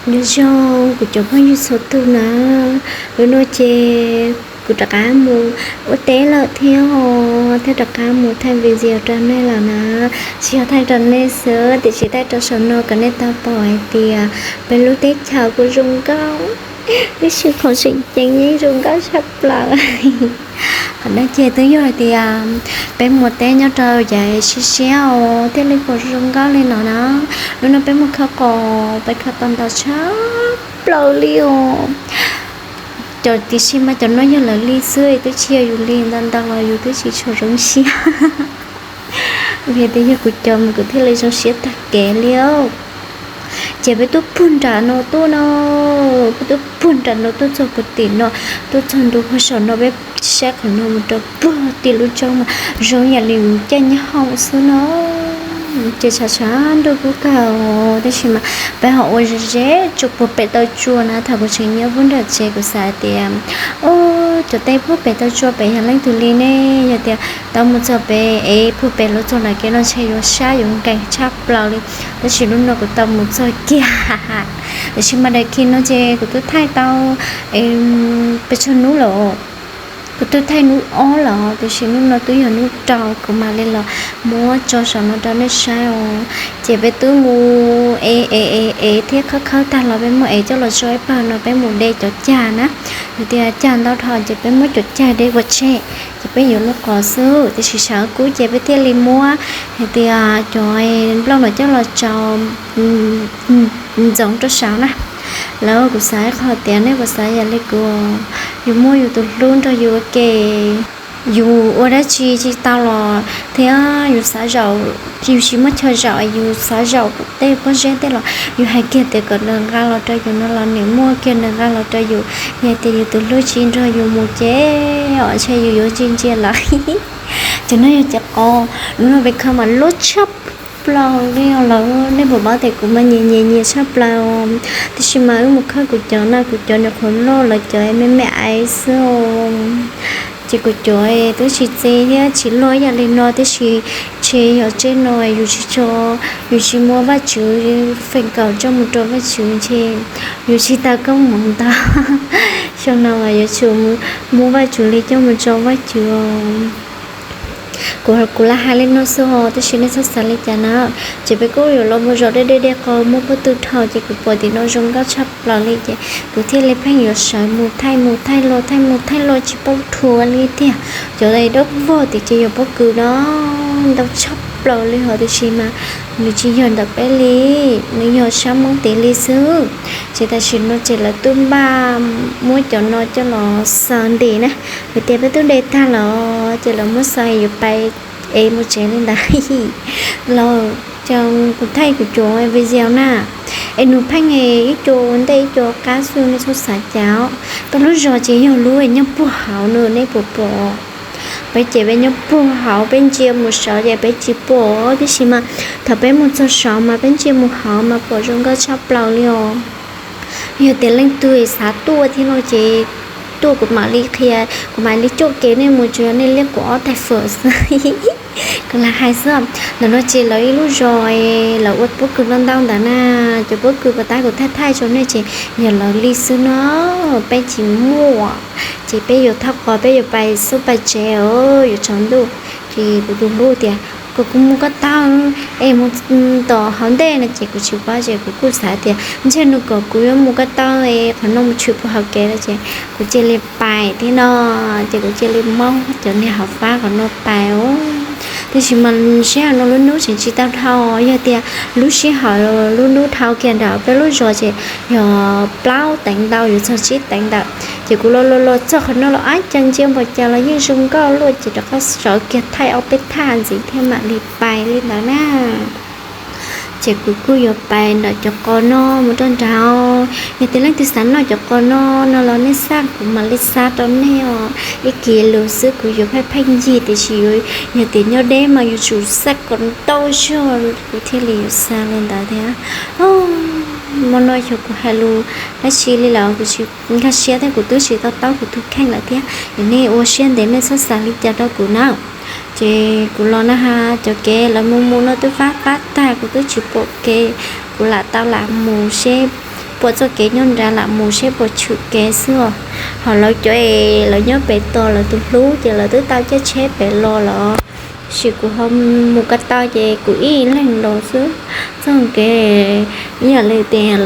Nyob zoo kuv cov phooj ywg txhua tus na, lub no ces kuv rov qab mus ua teb lawm thiab, thiab rov qab mus thaij video rau nej lawm na. Tsis yog thaij rau nej xwb tiam sis thaij rau saum no kom nej tau pom hais tias peb lub teb chaws kuj zoo nkauj, tab sis qhov tseem ceeb yeej zoo nkauj tshaj plaws. Qhov no ces twb yog hais tias peb mus teb nyob rau yav siab siab os thiaj li pom zoo nkauj li no na. Lub no peb mus khawb qos, peb khawb qos ntau tshaj plaws li os. Cov tiam sis mas cov no yog lawv li xwb, twb tsis yog yus li, ntau ntau los yus twb tsis tshua zoo siab. Vim tias yog kuv cov mas kuv thiaj li zoo siab tag kev li. Ces peb tuaj puag nram no tuaj no, peb tuaj puag nram no tuaj txog puag tim no, tuaj txog ntu puag saum no, peb saib qhov no mus rau puag tim lub roob mas zoo yam li caij nyob hoom xwb no. Ces tshav tshav ntuj kub kawg, tab sis mas peb ho ua ze ze tsuas puag pem taw tsua na. Thaum kuv tseem nyob puag nram tsev kuv xav tias, o, cov teb puag pem taw tsua pem yog leej twg li ne? Yog tias tau mus txog pem es puag pem los txog nram kev no ntshe yuav sab yuav nkees tshaj plaws li. Tab sis lub no kuv tau mus txog kiag. Tab sis mas daim khi no ces kuv twb thaij tau pes tsawg hnub lawm, kuv twb thaij hnub ob lawm, tab sis hnub no twb yog hnub rau kuv mam li los muab tso saum no rau nej saib os. Ces peb twb mus ev ev ev ev thiab khawb khawb tag los peb muab ev coj los tso ib pawg no peb mus de cov cag na. Yog tias cag ntau dhau ces peb muab cov cag de pov tseg, ces peb yuav luaj qos xwb. Tiam sis sawv kub ces peb thiaj li muab hais tias cov nplooj no coj los tso ntxoov rau saud na. Lawv kuv xav ib qho tias nej puas xav yam li kuv, yus muaj yus tus hlub nrog yus ua ke, yus ua dab tsi tsis tau los thiab yus xav zaum, yus tsis muaj chaw zaum, yus xav zaum tej pob zeb tej los yus hais kiag tias kom nws nqa los rau yus no los nws muaj kiag nws nqa los rau yus. Yog tias yus tus hlub tsis nrog yus mus ces os ntshe yus yuav tsis ntsia lawm. Ces no yog cov qos, lub no peb khawb mas loj tshaj plaws li os lawm, nej puas paub tias kuv mas nyiam nyiam nyiam tshaj plaws. Tab sis mas wb mus khawb kuv cov na, kuv cov nws qhuav loj lawm, cov me me aiv xwb. Ces kuv cov twb tsis txi thiab tsis loj ib yam li no, tab sis ntshe yog tseb no yus tsis tso, yus tsis muab Vajtswv feem kaum coj mus rau Vajtswv ntshe yus tsis tau koob hmoov ntau. Xyoo no mas yuav tsum muab Vajtswv li coj mus rau Vajtswv. Kuv, kuv lam hais li no xwb os, tab sis nej txhob xav li cas na. Ces peb kuj yuav los mus zaum deb deb deb qos muaj pob tw dhau, ces kuv pom tim no zoo nkauj tshaj plaws li, ces kuv thiaj li pheej yuav sawv mus thaij mus thaij los thaij mus thaij los tsis paub thuav li tiag. Cov dawb vog tim ces yog pob kws no ntau tshaj plaws li hos, tiam sis mas nws tsis yog ntawm peb li, nws yog sab Hmoob tid li xwb. Ces tam sim no ces lawv twb npaj muab cov no coj los xaws ntim na, vim tias peb twb de tag los ces lawv muab xaws yuav pais ev mus tsev li ntawd los. Ces kuv thaij kuv cov video na, es nws pheej ib co ua ntej ib co qab xwb, nej txhob xav cas os. Peb lub zos ces yog lub nyob puag hauv no nej puas pom? Peb ces peb nyob puag hauv, peb ntsia mus saud ces peb tsis pom, tiam sis mas thaum peb mus txog saud mas peb ntsia mus hauv mas pom zoo nkauj tshaj plaws li os. Yog tias leej twg xav tuaj thiab no ces tuaj kuv mam li qhia, kuv mam li coj kev nej mus, tsuas yog nej liab kuv ob tais fawm xwb. Kuv lam hais xwb, ntawm no ces lawv ib lub zos lawv ua pob kws ntau ntau ntawd na, cov pob kws puas tab kuv thaij thaij rau nej ces yog lawv li xwb no, peb tsis muaj. Ces peb yuav thauj qos peb yuav pais xub pais tsev, yuav tsaus ntuj. Ces kuv tus hlub tias kom kuv mus koj taug es mus tom hauv ntej no ces kuv tsis paub, ces kuv kuj xav tias ntshe nws kom kuv yuav mus koj taug es qhov no mus tshwm puag hauv kev lawm, ces kuv cia li pais thiab no. Ces kuv cia li muab cov niag hauv fab qhov no pais os. Tiam sis mas sij hawm no lub hnub tseem tsis tau dhau, yog tias lub sij hawm lub hnub dhau kiag nram peb lub zos ces yog plaub teev ntau yuav txog tsib teev ntawm. Ces kuv los los los txog qhov no los ab cas ntsia npaum cas los yeej zoo nkauj luaj, ces rov qab sawv kiag thaij ob peb thaj ntxiv thiab mam li pais li ntawd na. Ces kuv kuj yuav pais ntawm cov qos no mus rau nrad. Yog tias leej twg xav noj cov qos no no los nej xa kuv mam li xa rau nej os. Ib kis lus xwb kuv yuav pheej pheej ncig, tiam sis yog tias nyob deb mas yuav tsum xa kom ntau zog kuv thiaj li yuav xa li ntawd thiab. Hmo no xyov kuv hais lus dab tsi li lawm, kuv tsis nkag siab thiab kuv twb tsis to taub kuv tus kheej lawm thiab. Yog nej ua siab ntev nej txhob xav li cas rau kuv na. Ces kuv los na ha, cov kev lawv mus mus no twb fab fab tag, kuv twb tsis pom kev, kuv lam tau lam mus seb puas txoj kev nyob nrad lam mus seb puas tshwm kev xwb os. Ho lawv cov es lawv nyob pem tod lawv tus hlub ces lawv twb tau caij tsheb pem los lawm, tab sis kuv ho mus ko taw ces kuv ib leeg los xwb. Txoj kev ib yam li tias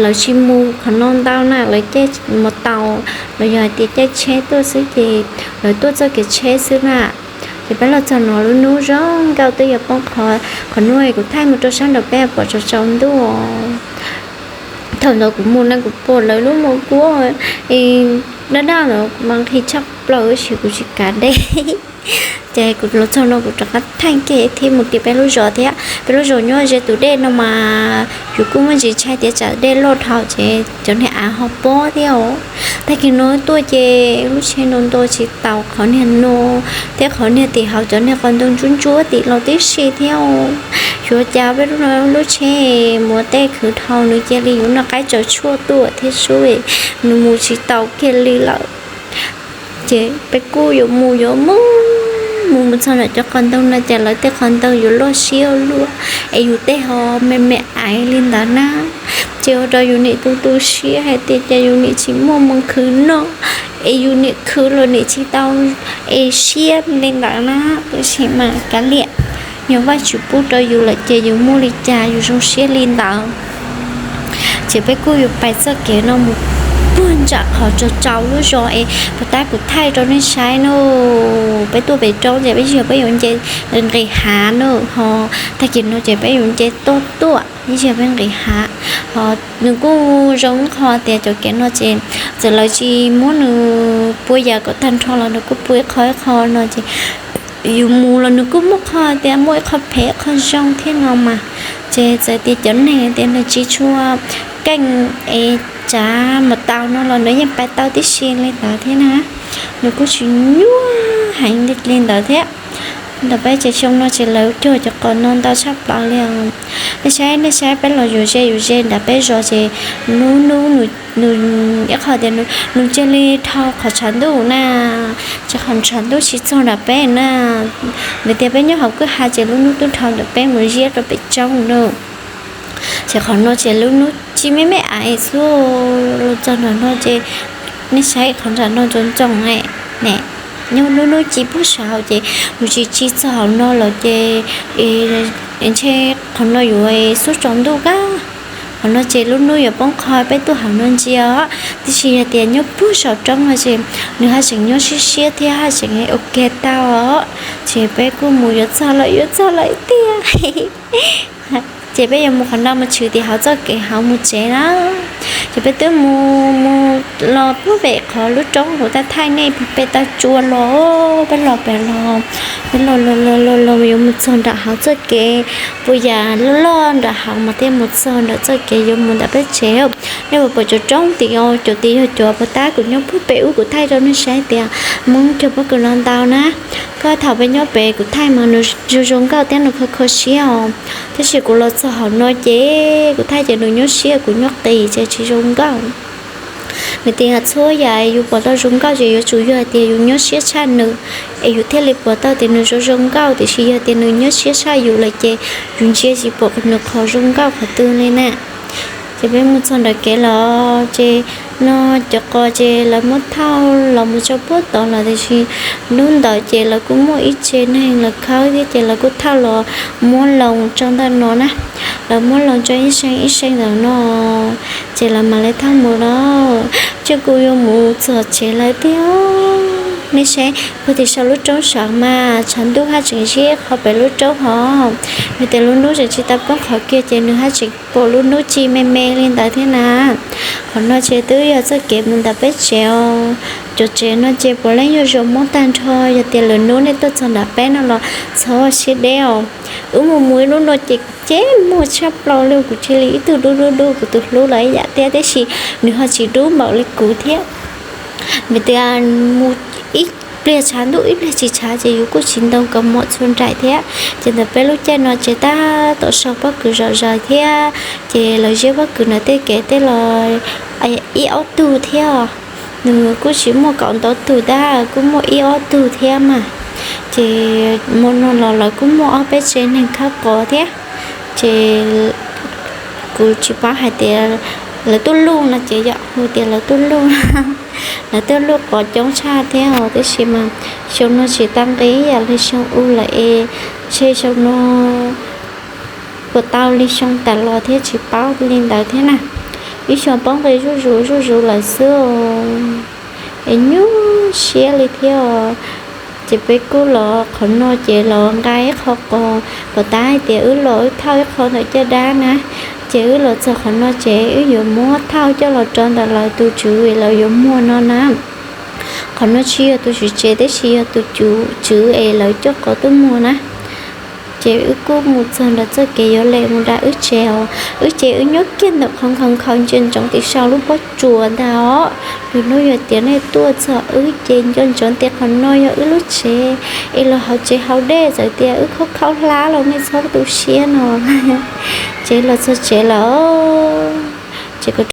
lawv tsis mus qhov no ntau na, lawv caij mus tau los yog hais tias caij tsheb tuaj xwb ces lawv tuaj txoj kev tsheb xwb na. Ces peb los txog no lub hnub zoo nkauj twb yuav poob qho, qhov hnub kuv thaij mus rau sab nraum peb pom tsaus tsaus ntuj. Thaum ntawd kuv mus no kuv pom lawv lub mos kuab daj daj ntawd mas nqhis tshaj plaws tab sis kuv tsis kav dej. Ces kuv los txog no kuv rov qab thaij kiag thiab mus tim peb lub zos thiab. Peb lub zos nyob ze tus dej no mas yus kuj muaj ntsis ntshai tias tsam dej loj dhau ces cov niag av ho pob thiab os. Tag kis no tuaj ces lub tsheb no nto tsis tau qhov niag no thiab qhov niag tim hauv cov niag qhov ntoo ntsuab ntsuab tim los tib si thiab os. Xyov cas peb lub no lub tsheb mus tej khwv dhau nws cia li yuav noj qaib tsaus tshuaj tuaj thiab sub, nws mus tsis tau kiag li lawm. Ces peb kuj yuav mus yuav mus, mus mus txog ntawm cov qhov ntoo no ces lawv tej qhov ntoo yuav loj siab ua luaj, es yus tej ho me me aiv li ntawd na. Ces ua rau yus nim tu tu siab hais tias cas yus nim tsis muaj moo khwv noj, es yus nim khwv los nim tsis tau es siab li ntawd na. Tab sis mas kav liam, yog Vajtswv pub rau yus lawm ces yus muaj li cas yus zoo siab li ntawd. Ces peb kuj yuav pais txoj kev no mus puag nram qhov tsaus tsaus lub zos es puag ta kuv thaij rau nej saib no. Peb tuaj pem roob ces peb yog peb yuav nce nqis hav no ho, tag kis no ces peb yuav nce toj tuaj ib yog peb nqis hav. Ho nws kuj zoo qhov tias cov kev no ces txawm lawv tsis muab nws puas yam kom tag nrho los nws kuj puas ib qho ib qho no ces yus mus los nws kuj muaj qhov tias muaj ib qho phem ib qho zoo thiab no mas. Ces txawm tias cov neeg tias nws tsis tshua keej es tsav mus tau no los nws yeej pais tau tib si li ntawd thiab na. Nws kuj tsis nyuaj heev li ntawd thiab. Ntawm peb tsev xyoo no ces lawv cog cov qos no ntau tshaj plaws li os. Nej saib, nej saib peb los yuav ze yuav ze nram peb zos ces lub hnub nws ib qho tias nws cia li dhau qhov tshav ntuj na, ces qhov tshav ntuj tsis txog nram peb na. Vim tias peb nyob hauv kwj ha ces lub hnub twb dhau ntawm peb mus ziab rau pem roob na. Ces qhov no ces lub hnub ci me me aiv xwb. Los txog nram no ces nej saib qhov nram no ntsoov ntsoov ne, nyob lub hnub ci puag saud ces nws tsis ci txog hauv no lawm ces ntshe qhov no yuav xub tsaus ntuj kab. Qhov no ces lub hnub yuav poob qho peb tuaj hauv no ntsia os. Tiam sis yog tias nyob puag saum roob no ces nws haj tseem nyob siab siab thiab haj tseem ua ke tau os. Ces peb kuj mus yuav txog lawm, yuav txog lawm tiag. Ces peb yuav mus qhov no mus tshwm tim hauv txoj kev hauv mus tsev na. Ces peb twb mus mus los puag pem qhov lub roob kuv thaij thaij nej pem toj tsua los, peb los pem los, peb los los los los yuav mus txog nram hauv txoj kev puas yam loj loj nram hauv mas thiaj mus txog nram txoj kev yuav mus nram peb tsev. Nej puas pom cov roob tim, cov tim yog cov puag ta kuv nyob puag pem ub kuv thaij rau nej saib tias Hmoob cog pob kws no ntau na. Koj thaum peb nyob pem kuv thaij mas nws zoo zoo nkauj thiab nws kho kho siab os. Tab sis kuv los txog hauv no ces kuv thaij ces nws nyuaj siab, kuv nyuaj qis ces tsis zoo nkauj. Nws tias txhua yam yus pom tau zoo nkauj ces yuav tsum yog hais tias yus nyuaj siab tshaj nws, es yus thiaj li pom tau tias nws zoo zoo nkauj. Tiam sis yog tias nws nyuaj siab tshaj yus lawm ces yus ntsia tsis pom nws qhov zoo nkauj qhov twg li na. Ces peb mus txog nram kev los ces no cov qos ces lawv muab thauj los mus tso puag tod lawm, tiam sis hnub ntawd ces lawv kuj muaj ib tsev neeg lawv khawb thiab ces lawv kuj thauj los muab loo tso ntawm no na. Lawv muab loo tso ib seem ib seem ntawm no ces lawv mam li thauj mus lawm. Ces kuv yuav mus txog tsev lawm tiag. Nej saib puag tim saum lub roob saud mas tshav ntuj haj tseem ziab qhov pem lub roob hos. Vim tias lub hnub tseem tsis tau poob qhov kiag ces nws haj tseem pom lub hnub ci me me li ntawd thiab na. Qhov no ces twb yog txoj kev mus ntawm peb tsev os. Cov tsev no ces puav leej yog zos Hmoob tag nrho, yog tias lwm hnub nej tuaj txog nram peb no los txhob siab deb os. Wb mus mus ib lub no ces kuv ces muaj tshaj plaws li, kuv cia li ib tug dub dub dub, kuv tus hlub los ib yam thiab, tiam sis nws ho tsis dub npaum li kuv thiab. Vim tias mus ib pliag tshav ntuj ib pliag tsis tshav ces yus kuj tsis ntoo kaus mom txhua nraim thiab. Ces ntawm peb lub caij no ces tab tom sau pob kws zom zaws thiab, ces lawv ziab pob kws ntawm tej kev tej los ib ob tug thiab. Nws kuj tsis muaj kaum ntau tug tab, kuj muaj ib ob tug thiab mas. Ces hmo no los lawv kuj muaj ob peb tsev neeg khawb qos thiab. Ces kuv tsis paub hais tias Lawv tuaj luj no ces yog hu tias lawv tuaj luj, lawv tuaj luj qov coob tshaj thiab os. Tab sis mas xyoo no tsis tau nqi ib yam li xyoo ub lawm es, ntshe xyoo no puas tau li xyoo tas los thiab tsis paub li ntawd thiab na. Ib xyoo poob nqi zuj zus zuj zus lawm xwb es nyuaj siab li thiab os. Ces peb kuj los qhov no ces los nqa ib qho qos, pom tab hais tias wb los wb thauj ib qho ntawm caj dab na, ces wb los txog qhov no ces wb yuav muab thauj coj los rau ntawm lawv tus tswv es lawv yuav muag no na. Qhov no tsis yog tus tswv tsev tab sis yog tus tswv es lawv coj qos tuaj muag na. Ces wb kuj mus txog nram txoj kev yuav lem mus rau wb tsev os. Wb tsev wb nyob kiag ntawm qhov nkhaus nkhaus ntsia ntsoov tim saum lub pob tsuas ntag os. Lwm hnub yog tias nej tuaj txog wb ces nco ntsoov tias qhov no yog wb lub tsev, es los hauv tsev hauv dej txawm tias wb khaub khaub hlab los nej txhob tu siab no. Ces los txog tsev lawm, ces